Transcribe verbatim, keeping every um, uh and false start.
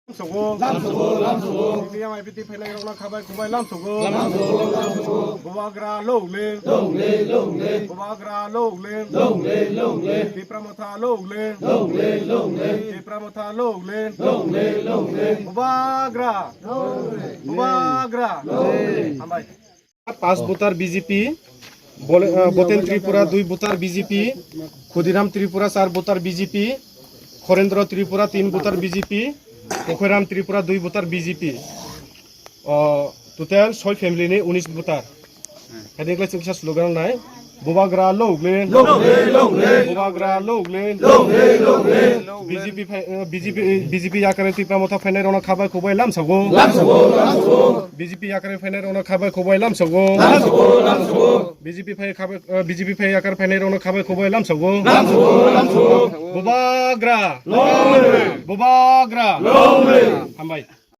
Lamsogo. Lamsogo, lamsogo. T P M I P T phainairokno khabai khwbai lamsogo. Lamsogo, lamsogo. Bubagra longlen. Longlen, longlen. Bubagra longlen. Longlen, longlen. Tipra Motha longlen. Longlen, longlen. Tipra Motha longlen. Longlen, longlen. Bubagra. Longlen. Bubagra. Longlen. Hambai. Pas voter B J P, Bole-, ah, Boten Tripura dui voter B J P, Khudiram Tripura char voter B J P, Khorendro Tripura tin voter B J P, Pokhoram Tripura dui voter B J P. Oh, total soi family ni unis voter. Heading class chungsa slogan nai. Bubagra longlen. Longlen, longlen. Bubagra longlen. Longlen, longlen. B J P phai-, eh, B J P, eh, B J P yakarwi Tipra Motha phainairokno khabai khwbai lamsogo. Lamsogo, lamsogo. B J P yakarwi phainairokno khabai khwbai lamsogo. Lamsogo, lamsogo. B J P phai khabai, eh, B J P phai yakar phainairokno khabai khwbai lamsogo. Lamsogo, lamsogo. Bubagra. Longlen. Bubagra. Longlen. Hambai.